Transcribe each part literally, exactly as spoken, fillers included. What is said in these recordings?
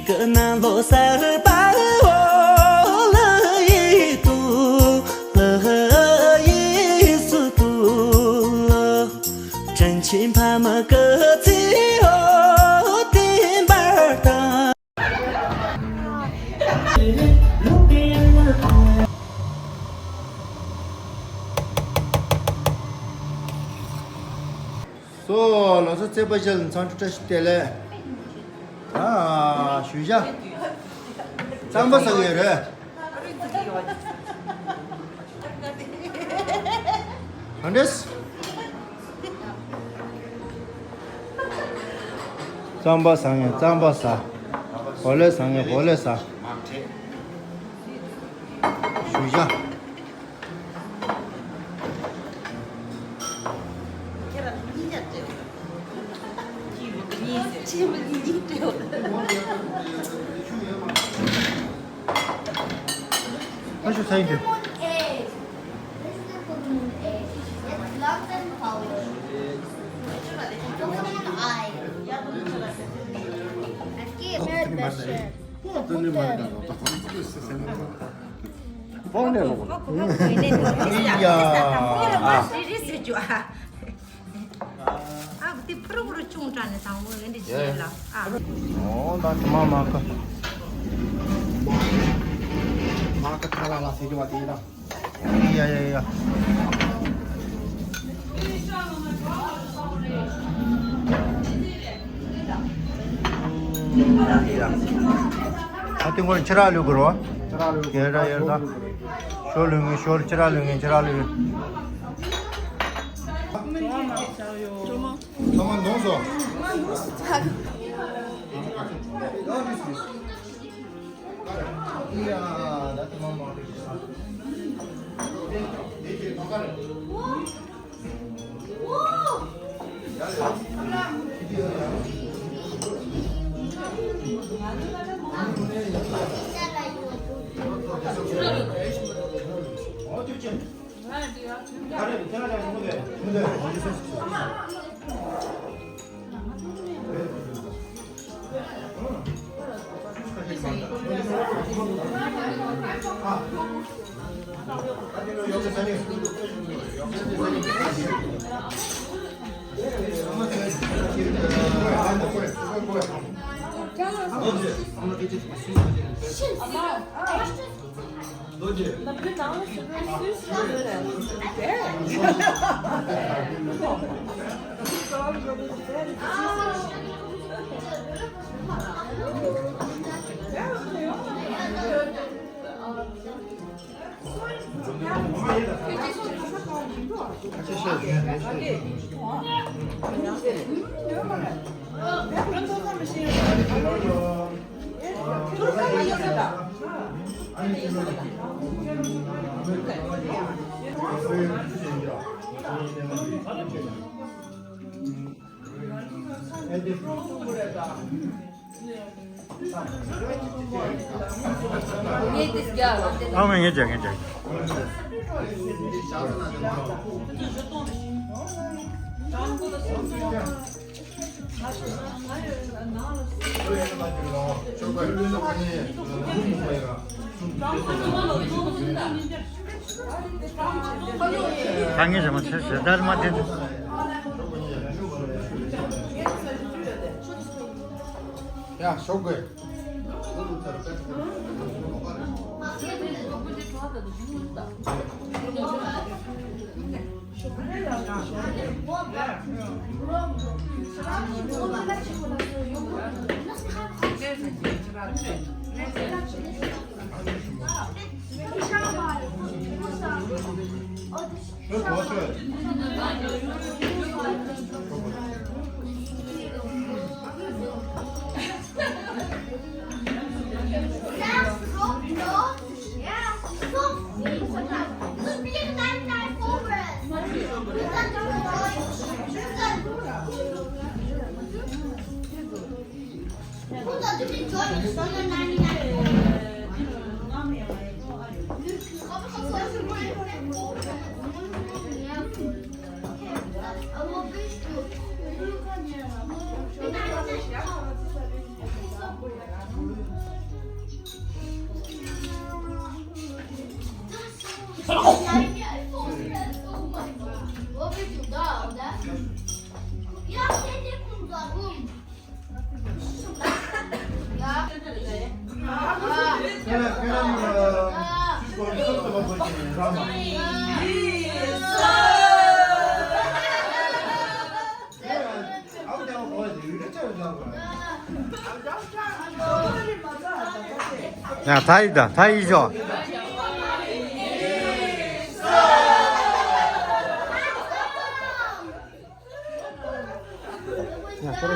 ཀི་ནང་ལོ་གསར་པ་འོ་ལ་ཡི་ཏུ་ལ་ཡི་སུ་ཏུ་ལ་དྲིན་ཆེན་ཕ་མ་ཀི་ཚི་འོ་བསྟན་པར་དང་། སོ། ལོ་གསར་རྩེད་པ་བཞག་ལ་འཚམས་འདྲི་བཀྲ་ཤིས་བདེ་ལེགས། ཨ་ཞུ་བྱ། རྩམ་པ་ཟ་གི་ཡོད་རེད། ག་འདྲས། རྩམ་པ་ཟ་ངེས་རྩམ་པ་ཟ། གོ་ལེ་ཟ་ངེས་གོ་ལེ་ཟ། ཞུ་བྱ། ཁ་ཤུ་ཚ་ཡིན་གྱི། ཨ་དེ་ཕུ་རུ་ཕུ་རུ་ཅུང་དྲག་ནས་དང་པོ་འོན་ཏེ་བྱས་ལ་ཨ། ཨོ་ད་དེ་མ་མ་ཀ་མ་ཀ་ཐ་ལ་ལ་ཟེར་གྱི་བ་དེ་ཡིན་ད། ཡ་ཡ་ཡ། ཨ་དེ་ངོ་ཁྱེད་རང་ལུས་དགོས་རོ། ཁྱེད་རང་ཡར་ད། ཞོ་ལུས་ངེས་ཞོ་ཁྱེད་རང་ལུས་ངེས་ཁྱེད་རང་ལུས། ཚང་མ་འདོང་སོ། ཨ་མ་ངས་བྱ་ངས་བྱ། ད་ངས་བྱ་མ་ཆེ་ཞེ་དར་མ་དེ། ཡ་ཞོགས་དགོས། ཡ། ད་ཡིན་ད། ད་ཡིན་ཤོག་ཡ།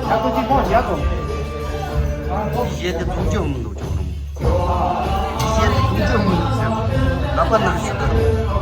ཡ་ཏོ་ཅི་ཕོ་ཡ་ཏོ། གཞས་དེ་གཏོང་རྒྱུ་མི་འདུག་ཅོག་རུམ། གཞས་དེ་གཏོང་རྒྱུ་མི་འདུག་ཟེར། ལག་པ་ནང་ཞུ་གི་རུང་།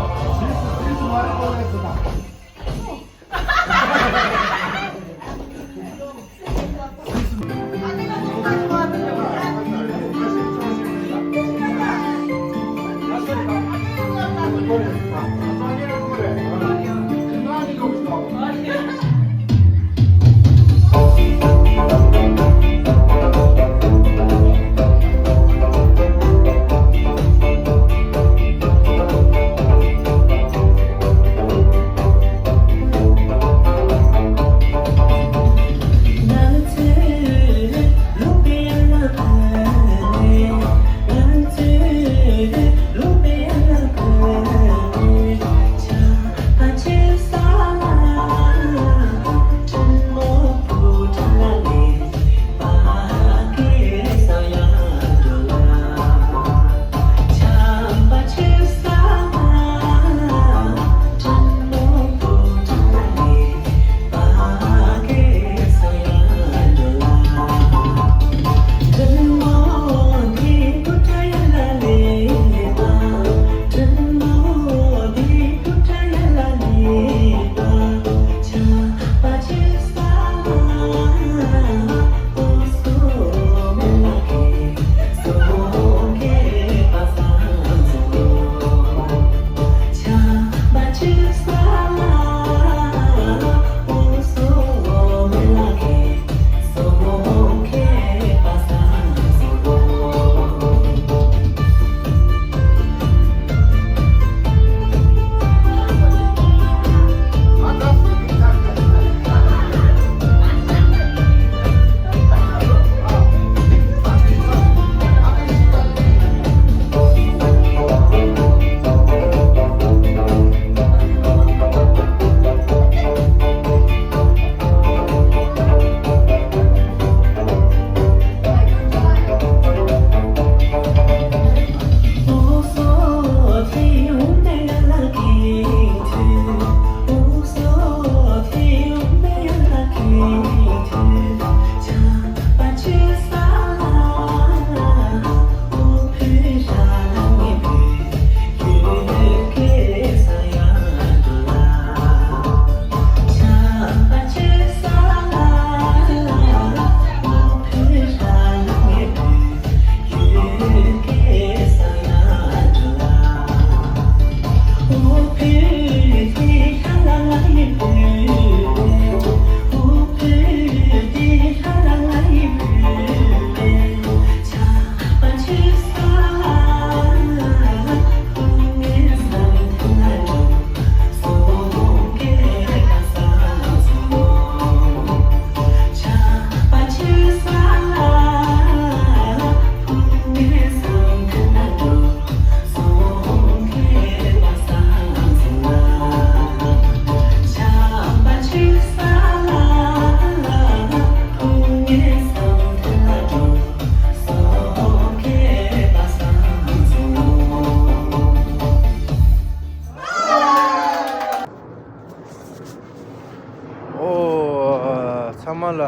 ཨོ། ཚང་མ་ལ་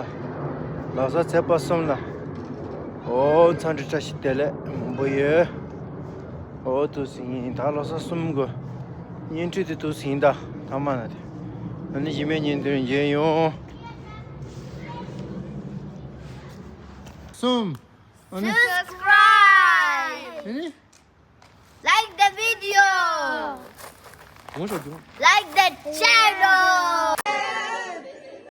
ལོ་གསར་ཚེས་པ་གསུམ་ལ། ཨོ། འཚམས་འདྲི་བཀྲ་ཤིས་བདེ་ལེགས་མང་པོ་ཡོད། ཨོ། ཐུགས་སྲིན་ཡིན། ད་ལོ་གསར་གསུམ་གི་བརྙན་འཕྲིན་དེ་ཐུགས་སྲིན་ད་ཐ་མ་ན་དེ། ཨ་ནི་གཞི་མེད་བརྙན་འཕྲིན་མཇལ་ཡོང་། གསུམ། ཨ་ནི། Subscribe. ཨ་ནི། Like the video. གང་ཤོག་རྒྱུ། Like the channel.